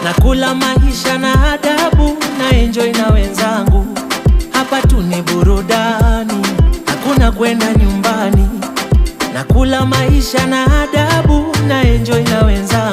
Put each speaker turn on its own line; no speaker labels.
Nakula maisha na adabu na enjoy na wenzangu, hapa tu ni burudani, hakuna kwenda nyumbani. Nakula maisha na adabu na enjoy na wenzangu.